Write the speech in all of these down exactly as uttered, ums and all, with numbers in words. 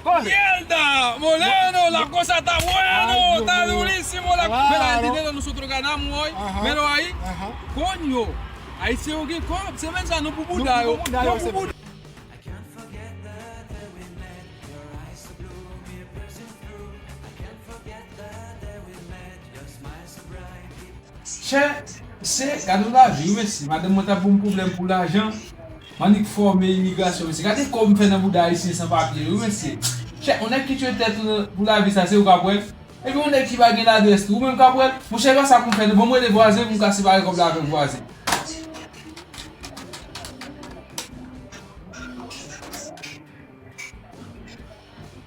Mierda, Moreno, la cosa está bueno, está durísimo la. Mira, el dinero nosotros ganamos hoy, míralo ahí. Coño, Ayisyen yo gen kòb, semèn sa nou pou bouda yo. Nou pou bouda yo, nou pou bouda. Chè, se, gade yon lavi, wi, mesye. Madanm mwen t ap ban m pwoblèm pou lajan. M annik fòme imigrasyon, mesye. Gade kòb m fè nan bouda ayisyen san papye, wi, mesye. Chè, yon nèg ki tchwe tèt ou pou lavi sa, se ou k ap wè l. Epi yon nèg ki pa gen ladrès tou, ou menm k ap wè l. Monchè, e pa sa pou m fè, non. Ban m rele vwazen pou m ka separe kòb la avèk vwazen.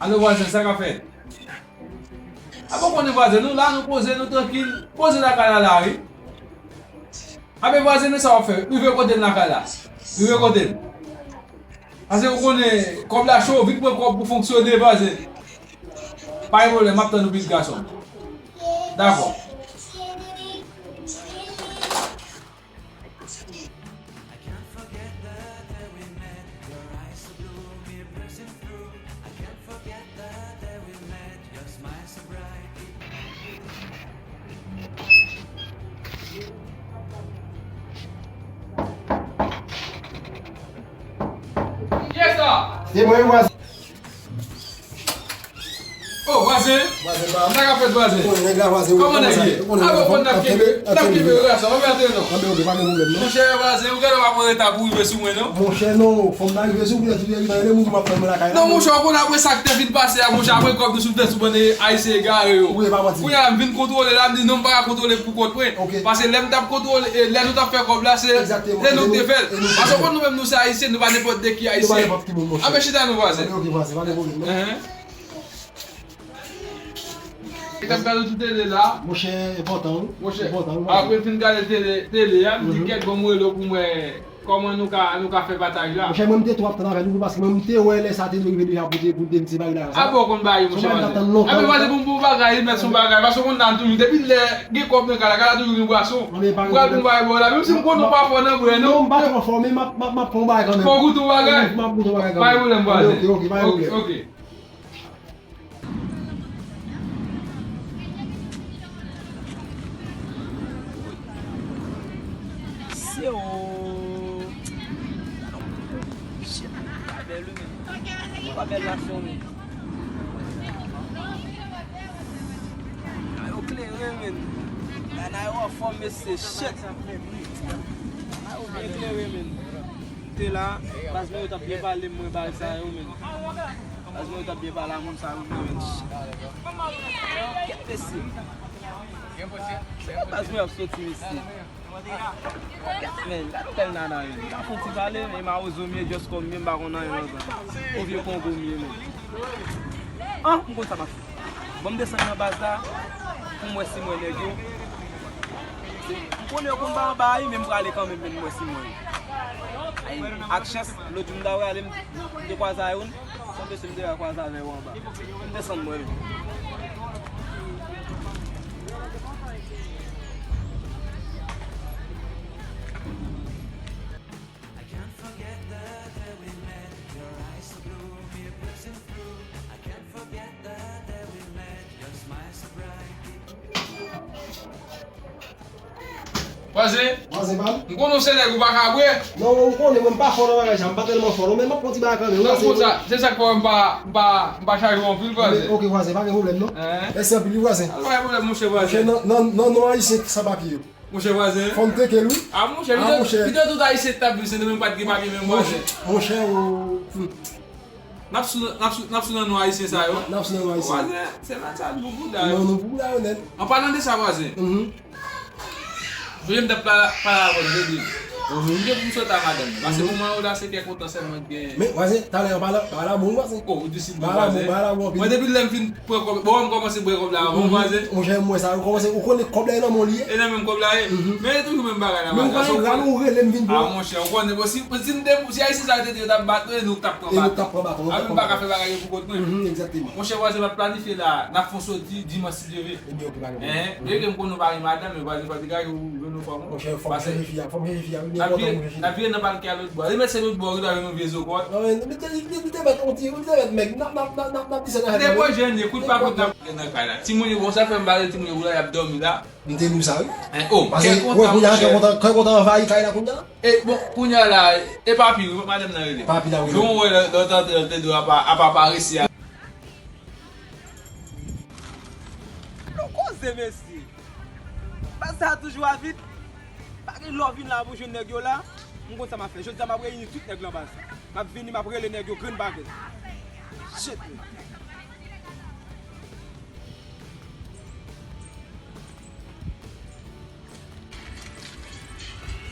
Alo, vwazen, sa k ap fèt? A bon, konnen vwazen, nou la, nou poze, nou trankil. Poze lakay la, la, wi. A ben, vwazen, men sa w ap fè? Rive kote m lakay la. Rive kote m. Paske ou konnen, kòb la cho, vin pran kòb pou fonksyone, vwazen. Pa gen pwoblèm, m ap tann ou, pitit gason m. Dakò. Kiyès sa? Se mwen, vwazen. Oh, vwazen. Vwazen pa m. Sa k ap fèt, vwazen? Bon, nèg la, vwazen, wi. Kòman nèg ye? Ou konnen, a, bon, n ap kenbe, n ap kenbe relasyon. Anben, antre non. Anben, oke, pa gen pwoblèm, non. Monchè, vwazen, ou genlè w ap an reta pou rive sou mwen, non? Monchè, non, fò m ta rive sou ou, lè tout lè, lè moun m ap fè mwen lakay la. Non, monchè, ou konn apre sa k te vin pase a, monchè, apre kòb nou sou tèt sou bann ayisyen egare yo. Wi, e pa manti. Kounye a, m vin kontwole la, m di non, m pa ka kontwole pou kont mwen. Oke. Paske lè m t ap kontwole, e, lè nou t ap fè kòb la, se, se nou k te fè l. Paske ou konn nou menm, nou se ayisyen, nou pa nenpòt de ki ayisyen. Nou pa nenpòt ki moun, monchè. Anben, chita non, vwazen. Oke, oke, vwazen, pa gen pwoblèm, non. Enhen. E t ap gade sou tele la. Monchè, enpòtan, wi. Monchè, enpòtan, wi, apre m fin gade tele, tele a, m di, kèt, bon, m rele w pou m wè kòman nou ka, nou ka fè pataj la. Monchè, mwen, m te tou ap tann avè nou, paske mwen, m te wè lè sa te dwe rive deja pou te, pou te di bagay la, sa. A bon, w konn bagay, monchè, vwazen. Anben, vwazen, pou m, pou bagay, li mèt son bagay, paske w konn nan toujou, depi lè gen kòb nan kay la, kay la toujou gen bwason. Anben, pa gen pwoblèm. Pou m bagay ba w la, menm si m konnen w pa fò nan bwè, non. Non, m pa twò fò, men m ap, m ap, m ap pran yon bagay kanmenm. Fò w goute yon bagay? M ap goute yon bagay kanmenm. Pa gen pwoblèm, vwazen. Oke, oke, pa gen pwoblèm. Oke, oke. Se ou. Shit, pa bèl, wi, men. Pa bèl la, se ou, men. Ay, yo klere, men. Ay, yo anfòm, mesye, shit. Ay, yo byen klere, men. Te la, baz mwen yo t ap byen pale m, mwen bay sa yo, men. Baz mwen yo t ap byen pale a moun sa yo, men. Kèt mesye. Se nan baz mwen ap soti, mesye. Kèt, men, gade yon bèl nana, men. M ta fè yon ti pale, men mawozo m ye, just kòm m ye, m pa konn anyen nan zòn. Yon vye kongo m ye, men. An, m konn sa m ap fè. Bon, m desann nan baz la, pou m wè si m wè nèg yo. M konnen yo konn pa anba a, men m prale kanmenm, men m wè si m wè yo. Ay, ak chans, lòt jou m ta prale, m te kwaze a youn, sanble se m te kwaze avè yo anba. M desann m wè yo. Vwazen. Vwazen pa m. M konnen w se nèg ou pa ka bwè. Non, ou konnen mwen m pa fò nan bagay sa, m pa tèlman fò non, men m ap pran ti bagay kanmenm. Non, se sa, se sa k fè m pa, m pa, m pa chaje w anpil, vwazen. Ok, vwazen, pa gen pwoblèm non. Mèsi anpil wi, vwazen. Pa gen pwoblèm, monchè, vwazen. Monchè, nan, nan, nan non ayisyen san papye yo. Monchè vwazen. Fò n teke l wi. A monchè, pito tout ayisyen t ap viv, se nou menm pa t gen papye menm vwazen. Monchè, ou. N ap sou, n ap sou, n ap sou nan non ayisyen sa yo. N ap sou nan non ayisyen. Vwazen, se nan sa nou pou bouda yo. Non, nou pou bouda yo nèt. An palan de sa, vwazen. Sonje m t ap pale avè w nan debut. M gen pou m swete a madanm mwen. Paske moman yo la, se kè kontan sèlman k genyen. Men vwazen, talè an palan, palan bon vwazen. O, ou di si bon vwazen. Palan bon, palan bon anpil. Mwen depi lè m fin pran kòb, bon, m kòmanse bwè kòb la avan vwazen. Monchè, m wè sa, ou kòmanse, ou konnen kòb la e nan men w li ye. E nan menm kòb la ye. Men e toujou menm bagay la, vwazen. Men ou pa gen gran, ou rele m vin bwè. A monchè, ou konnen, bon, si, si m te, si ayisyen sa yo te di yo t ap bat nou, e nou k t ap pran baton. E nou k t ap pran baton. A, men m pa ka fè bagay yo pou kont mwen. Egzakteman. Monchè, vwazen, m ap planifye la, n ap fè yon soti dimanch si Dye vle. Ebyen, ok, pa gen pwoblèm. Hein? Malgre m konnen w pa gen madanm, men vwazen pa degaje w jwenn yon fanm, wi. Monchè, fò m chanje fi a, fò m chanje fi a, wi. N ap vire, n ap vire nan palke a lòt bò. Li mèt se lòt bò, wi, la, yon vye zo kòt. Non, men, li te, li te, li te mèt on ti, li te mèt mèg. N ap, n ap, n ap, n ap, n ap di sa nan afè. Depi w jwenn li, kout pa kout n ap gen nan kay la. Timoun yo, bon, sa fè m pale timoun yo, la, y ap dòmi la. M te di w sa, wi. Hein, oh, paske, kè kontan, wè, kounye a, kè kontan, kè kontan anvayi kay la, kounye a. E, bon, kounye a la, e papi, wi, madanm nan rele. Papi la, wi. Jan w wè lè, lè w t antre, l te di w apa, apa pa resi a. Nou koze, mesye. Baz sa toujou a vit. Pa gen lè w vin la pou jwenn nèg yo la. M konn sa m ap fè. Jodi a m ap reyini tout nèg lan baz sa. M ap vini, m ap rele nèg yo grenn pa grenn. Shit, man.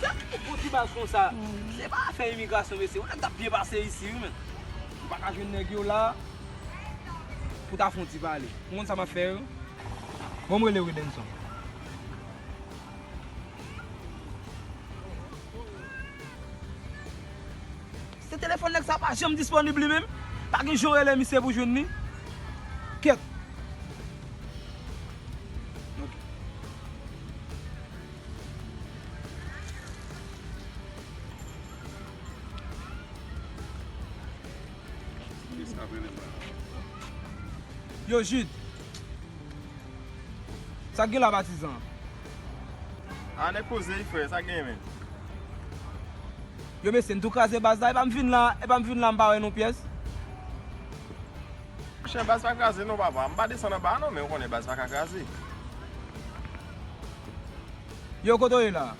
Sa pou fon ti baz konsa. Se pa afè imigrasyon, mesye. Yon nèg t ap byen pase isi, wi, men. Ou pa ka jwenn nèg yo la pou ta fon ti pale. Ou konn sa m ap fè, wi. Bon, m rele Widenson. Se telefòn nèg sa pa janm disponib li menm. Pa gen jan w rele misye pou jwenn li. Kèt. Ok. Yo, Jude. Sa k gen la, patizan? A, nèg poze, frè, sa k gen, men? Yo, mesye, n tou kraze baz la, e pa m vin la, e pa m vin la, m pa wè non pyès. Monchè, baz pa kraze non, papa. M pa desann anba a non, men ou konnen baz pa ka kraze. Yo, kote w ye la?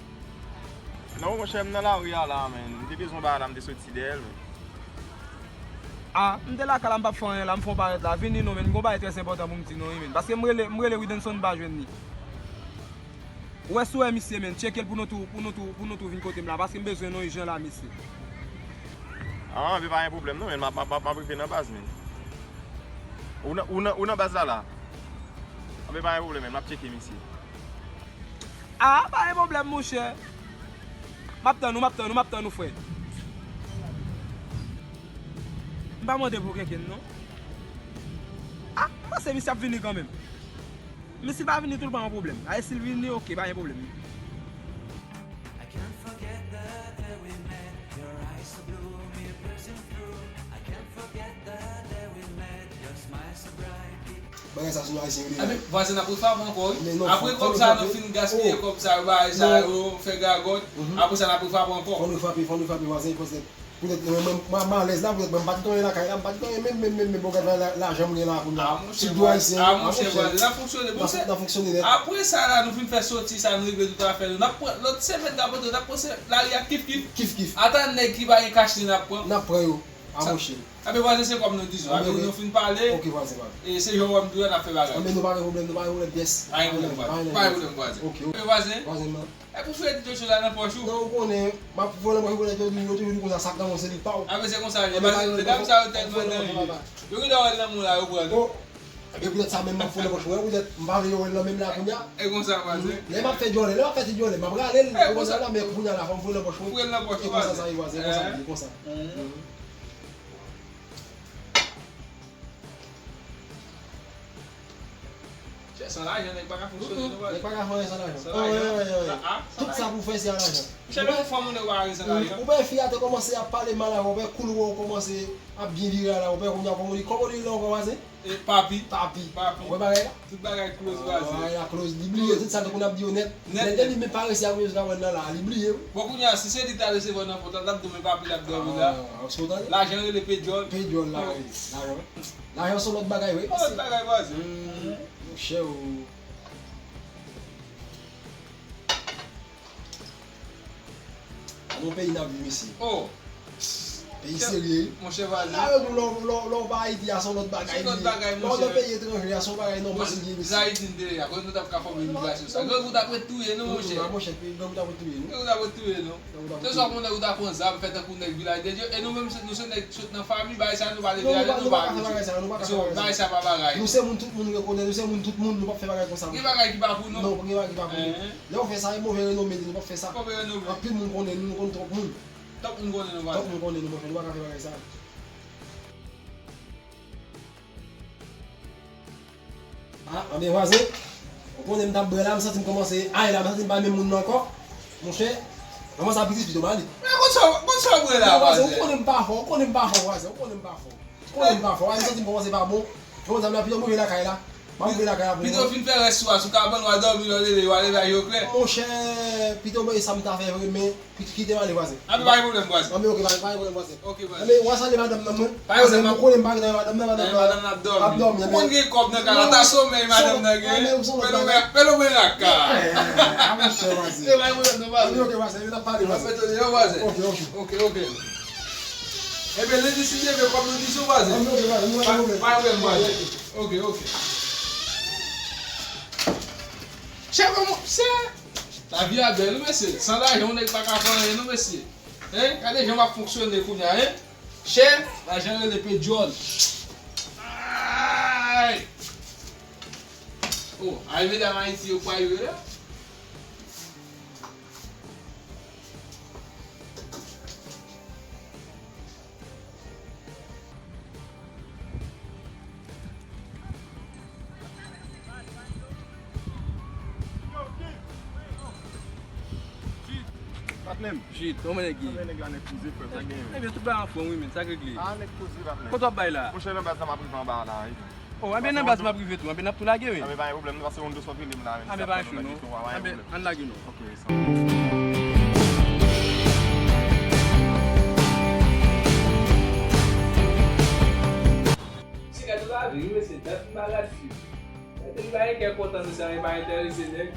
Non, monchè, m nan lari a la, men. M te bezwen yon bagay la, m te soti dèyè l, men. A, m te lakay la, m p ap fè anyen la, m fè yon parèt la. Vini non, men, m gon bagay trè enpòtan pou m di non, wi, men. Paske m rele, m rele Widenson, m pa jwenn li. Ou wè si w wè misye, men, tcheke l pou nou tou, pou nou tou, pou nou tou vin kote m la, paske m bezwen non ijan la, mesye. A, anben pa gen pwoblèm non, men, m ap, m ap, m ap, m ap rive nan baz, men. Ou nan, ou nan, ou nan baz la, la? Anben pa gen pwoblèm, men, m ap tcheke misye. A, pa gen pwoblèm, monchè. M ap tann ou, m ap tann ou, m ap tann ou, frè. M pa mande pou kenken, non. A, m panse misye ap vini kanmenm. Men si l pa vini tou, l pa yon pwoblèm. A, e si l vini, oke, pa gen pwoblèm. I can't forget the day we met. Your eyes so blue, me piercing through. I can't forget the day we met. Your smile so bright. Bagay sa se nou Ayisyen yo li. Ebyen, vwazen ap refrape ankò, wi. Apre kòb sa, nou fin gaspiye kòb sa yo, bagay sa yo, fè gagòt. Apre sa, n ap refrape ankò. Fò nou frape, fò nou frape, vwazen, poutèt, poutèt, mwen, mwen, mwen, m alèz la, poutèt, mwen, m pa t konn lakay la, m pa t konn menm, menm, menm, menm, bon, gad la, lajan m gen la, kounye a. Ti dwa Ayisyen, a, monchè, vwazen, n ap fonksyone, bon, n ap fonksyone nèt. Apre sa la, nou fin fè soti sa, nou regle tout afè nou. N ap pran, lòt semèn k ap antre, n ap pran lari a kif, kif. Kif, kif. Ata nèg ki pa gen kach li, n ap pran. N ap pran yo. A, monchè. Anben, vwazen, se kòm nou di zò. Apre nou fin pale, e se jan w wè m di w la, n ap fè bagay. Anben, nou pa gen pwoblèm, nou pa gen pwoblèm, pyès. Pa gen pwoblèm, vwazen. Pa gen pwoblèm, vwazen. Ok, ok. Anben, vwazen. Vwazen, man. E pou fè ti tchotcho la nan pòch ou? Non, ou konnen, m ap fè nan pòch ou, konnen yo toujou, yo toujou di konsa, sa k nan men w se li k pa w. Anben, se konsa l ye. Medam sa yo tèlman nan men yo. Yo gentan wè l nan men w la, yo pran l. Bon, e poutèt sa menm m ap fè nan pòch mwen, poutèt m pa vle yo wè l nan men m la kounye a. E konsa, vwazen. Lè m ap fè djòlè, lè m ap fè ti djòlè, m ap rale l, e konsa la, men kounye a la, fò m foure l nan pòch mwen. Foure l nan pòch ou, vwazen. E konsa sa ye, vwazen, e konsa l ye, konsa. Chè, san lajan, nèg pa ka fonksyone, non, vwazen. Nèg pa ka fè anyen san lajan. San lajan. Tout sa pou fè, se a lajan. Chè, men fò moun yo pa rete san lajan. Ou wè fi a te kòmanse ap pale mal avè w, ou wè koul wè w kòmanse ap byen vire a la, ou wè kounye a kòman li, kòman li rele ankò, vwazen? E, papi. Papi. Papi. Ou wè bagay la? Tout bagay close, vwazen. Bagay la close, li bliye tout sa nou konn ap di yo nèt. Nèt. Nèg li menm pa resi ap rejwenn avè l nan la, li bliye, wi. Bon, kounye a, si se li ta resevwa nan pòt la, l ap di w men papi l ap dòmi la. A, èske w tande? Lajan rele pe djòl. Pe djòl la, wi. Lajan. Lajan se yon lòt bagay, wi. Yon lòt bagay, vwazen. Monchè, o. Nan yon peyi n ap viv isi. Oh. Peyi serye, wi. Monchè, vwazen. La yo di w lè w, lè w, lè w pa Ayiti a, se yon lòt bagay li ye. Se yon lòt bagay, monchè. Lè w nan peyi etranje a, se yon bagay nòmal li ye, mesye. Sa Ayiti n te ye a, kote nou t ap ka fòme imigrasyon sa. Grangou t ap ret touye nou, monchè. Monchè, grangou t ap ret touye nou. Grangou t ap ret touye nou. Se swa pou nèg ou ta pran zam, fè tankou nèg Vilaj de Dye. E nou menm, se, nou se nèg sot nan fanmi, bagay sa nou pa leve ale, nou pa abiche. Paske bagay sa pa bagay. Nou se moun tout moun rekonèt, nou se moun tout moun, nou p ap fè bagay konsa. Gen bagay ki pa pou nou. Non, gen bagay ki pa pou nou. Lè w fè sa, e move renome li, nou p ap fè sa. Move renome. Anpil moun konnen nou, nou konn twòp moun. Twòp moun konnen nou, vwazen. Twòp moun konnen nou, monchè, nou pa ka fè bagay sa. A, anben vwazen, ou konnen m t ap bwè la, m santi m kòmanse ay la, m santi m pa menm moun nan ankò. Monchè, Kòman sa pitit pito ba li? Men konn sa, konn sa w bwè la, vwazè. Ou konnen m pa fò, ou konnen m pa fò, vwazè, ou konnen m pa fò. Ou konnen m pa fò, vwazè, santi m kòmanse pa bon. Konn sa m la pito m rive lakay la. M ap rive lakay la pou mwen. Pito fin fè rès sou a, sou kabann, w a dòmi, lè w leve, w a leve ak je klè. Monchè, pito mwen e sa m ta fè vre, men pito kite m ale, vwazè. Anben, pa gen pwoblèm, vwazè. Anben, oke, pa gen pwoblèm, vwazè. Oke, vwazè. Anben, w a salye madanm nan, mwen. Pa gen pwoblèm. Paske m konnen m pa gen madanm nan, madanm nan ap dòmi. Ap dòmi, anben. Ou konn gen kòb nan kay la, ta somèy madanm nan gen. Fè l ouvè, fè l ouvè raka. A, monchè, vwazè. E pa gen pwoblèm, non, vwazè. Anben, oke, vwazè, n ap pale, vwazè. Mwen mete w deyò, vwazè. Oke, oke. Oke. Ebyen, lendi si Dye vle, kòm nou di sou vwazè. Anben, oke, vwazè, nou pa gen pwoblèm. Pa gen pwoblèm, vwazè. Oke, oke. Chè, kòman, chè, lavi a bèl, wi, mesye. San lajan, yon nèg pa ka fè anyen, non, mesye. Hein? Gade jan m ap fonksyone kounye a, hein? Chè, lajan rele pe dyòl. Ay! Oh, ay, medam Ayiti yo pral yo la. Patnè m. Jid, kòman nèg ye? Kòman nèg la, nèg poze, frè, sa gen? Ebyen, tout bagay anfòm, wi, men, sa k regle? Ah, nèg poze, patnè. Kote w ap bay la? Monchè, nan baz la, m ap rive anba la, wi. Oh, anben nan baz m ap rive tou. Anben n ap tou lage, wi. Anben pa gen pwoblèm, nou pase yon dosòt rele m la, men. Anben pa cho, non. Anben ann lage, non. Ok, sa. Se gade lavi, wi, mesye, dat m pa gad fi. Gade m pa gen kè kontan, mesye, e pa enterese nèg.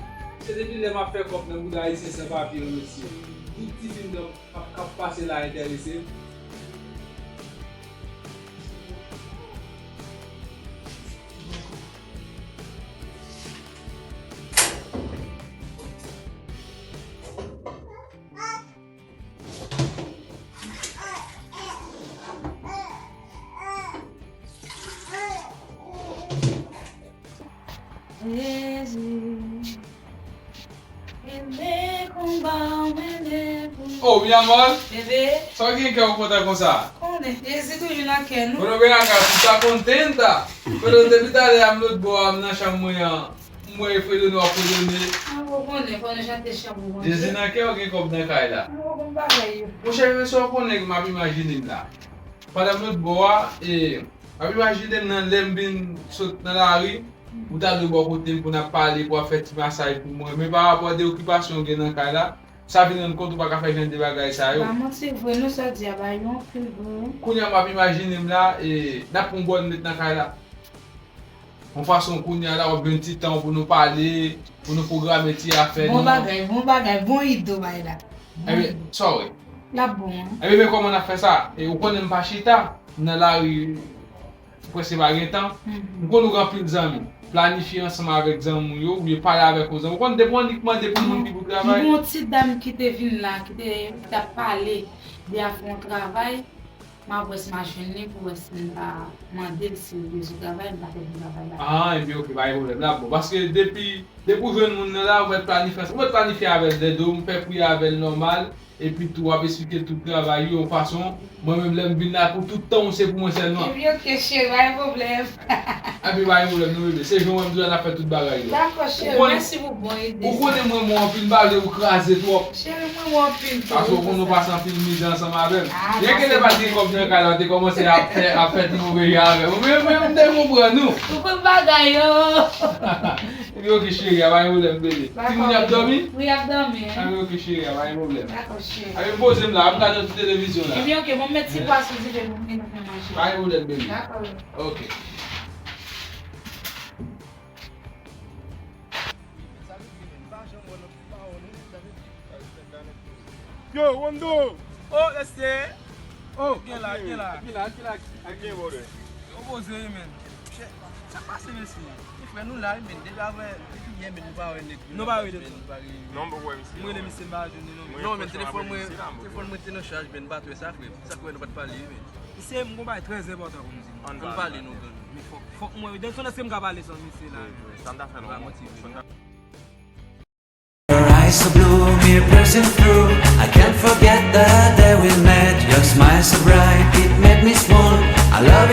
Se depi lè m ap fè kòb nan bouda ayisyen san papye yo, mesye. Tout ti fi m nan k ap, k ap pase la enterese m. Jezi, mennen konba w, mennen pou mwen. Oh, mi amor. Bebe. Sa w gen kè w kontan konsa? Konnen, Jezi toujou nan kè nou. Bueno, ven acá, tú estás contenta. Pero depi talè a m lòt bò a, m nan chanm mwen an, m wè Fredonè w ap fredone. Mwen poko konnen, fò nou chante chanm pou Bondye. Jezi nan kè w, gen kòb nan kay la. Mwen poko konn bagay yo. Monchè, men sa w konnen m ap imajine m la. Pandan m lòt bò a, e, m ap imajine m nan lè m vin sot nan lari, ou ta dwe bò kote m pou n ap pale, pou w ap fè ti masaj pou mwen. Men pa rapò de okipasyon w gen nan kay la, sa vin rann kont ou pa ka fè jan de bagay sa yo. Pa manti vre non, sa w di a ba yo anpil vre wi. Kounye a m ap imajine m la, e, n ap pran bòn met nan kay la. Yon fason kounye a la, w ap jwenn ti tan pou nou pale, pou nou pwograme ti afè nou. Bon bagay, bon bagay, bon ide w bay la. Bon ide. Ebyen, sa w wè? L ap bon, wi. Ebyen, men kòman n ap fè sa? E, ou konnen m pa chita nan lari, prèske pa gen tan. Mhm. M konn ou gen anpil zanmi. Planifye ansanm avèk zanmi w yo, oubyen pale avèk yon zanmi. Ou konn depi w annik mande pou moun ki pou travay. Gen yon ti dam ki te vin la, ki te, ki t ap pale de afè yon travay. M ap wè si m a jwenn li pou wè si m ka mande l si l bezwen travay, m ka fè l vin travay la. Ah, ebyen, oke, pa gen pwoblèm. L ap bon. Paske depi, depi w jwenn moun nan la, ou mèt planifye, ou mèt planifye avè l lè do, m fè pri avè l nòmal, epi tou w ap esplike l tout travay yo, yon fason, mwen menm lè m vin la, pou tout tan w se pou mwen sèlman. Ebyen, oke, cheri, pa gen pwoblèm. Epi pa gen pwoblèm non, bebe. Se jan w wè m di w la, n ap fè tout bagay yo. Dakò, cheri, mèsi pou bon ide. Ou konnen m renmen w anpil, m pa vle ou kraze twòp. Cheri, m renmen w anpil tou. Paske ou konnen ou pase anpil mizè ansanm avè m. Ah, byen ke lè pa t gen kòb nan kay la, ou te kòmanse ap fè, ap fè ti move jan avè m. Men, men, m te konprann ou. Ou konn bagay yo. Epi oke, cheri, a pa gen pwoblèm, bebe. Timoun yo ap dòmi? Wi, y ap dòmi, wi. Epi oke, cheri, a pa gen pwoblèm. Dakò, cheri. Epi m poze m la, ap gade yon ti televizyon la. Ebyen, oke, bon, m met ti pwa sou dife pou m vin fè manje. Pa gen pwoblèm, bebe. Dakò. Oke. Yo, Rondo! Oh, mesye! Oh, gen la, gen la. Gen la, gen la. Gen, brother. Yo poze, men. Sa k pase, mesye? Frè, nou la, men. Depi avè, depi yè, men, nou pa wè nèg. Nou pa wè nèg. Non, m poko wè misye. Mwen, misye, m pa jwenn li, non. Non, men, telefòn mwen, telefòn mwen te nan chaj, men, m pa t wè sa, frè. Sa k wè nou pa t pale, men. Misye, m gon bagay trè enpòtan pou m di nou. Ann pale, non, grann. Men fòk, fòk mwen, dan son èske m ka pale san misye la? Wi, wi, sa m ta fè non. Your eyes so blue, me piercing through. I can't forget the day we met. Your smile so bright, it made me swoon. I love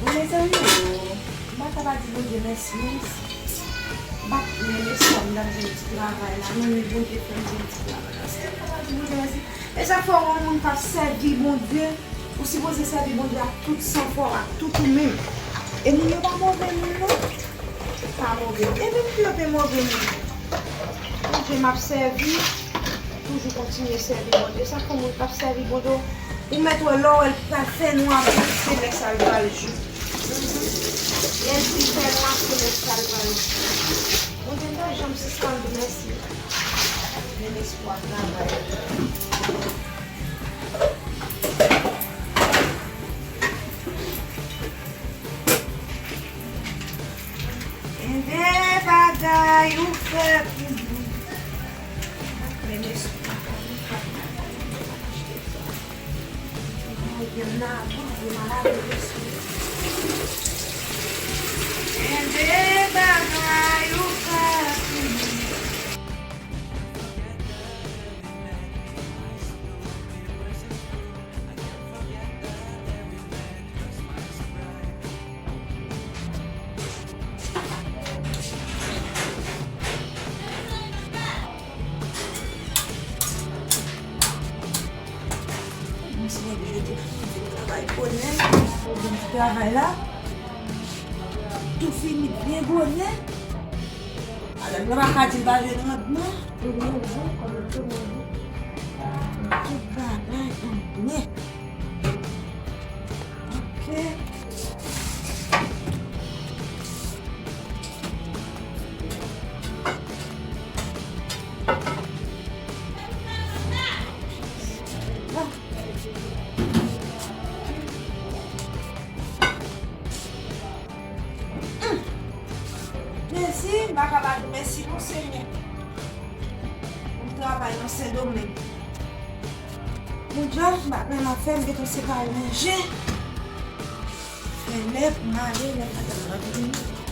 Bon, mezanmi, m pa ka pa di Bondye mèsi, mèsi. M pa t menm espwa m t ap jwenn ti travay la, non, men Bondye fè m jwenn ti travay la. Èske m pa ka di Bondye mèsi? E sa k fè w wè yon moun k ap sèvi Bondye, ou sipoze sèvi Bondye ak tout san fò w, ak tout ou menm. E moun yo pa move moun, non. Pa move. E menm si yo te move moun, Bondye m ap sèvi, toujou kontinye sèvi Bondye. Sa k fè moun k ap sèvi Bondye, ou mèt wè lè w wè l pral fè nwa, se lè sa l pral jou. Lè l fin fè nwa, se lè sa l pral jou. Bondye m pa janm sispann di mèsi. Menm espwa travay. Enben bagay ou fè pou mwen. Menm espwa travay. Ay, gen m nan avan, gen m nan avan, mesye. Enben bagay ou fè pou mwen. Mwen se jodi pou m vin travay bonè. Pou vin travay la. Tou fini byen bonè. Madanm nan pa ka di l pa jwenn randman. Tout bagay an nèt. Ok. Jezi, m pa ka pa di mèsi non, Senyè. M travay nan Sendomeng. Mon Dye, m pa nan afè, m gentan separe manje. Fè lè pou m ale, lè m pa t ap vini.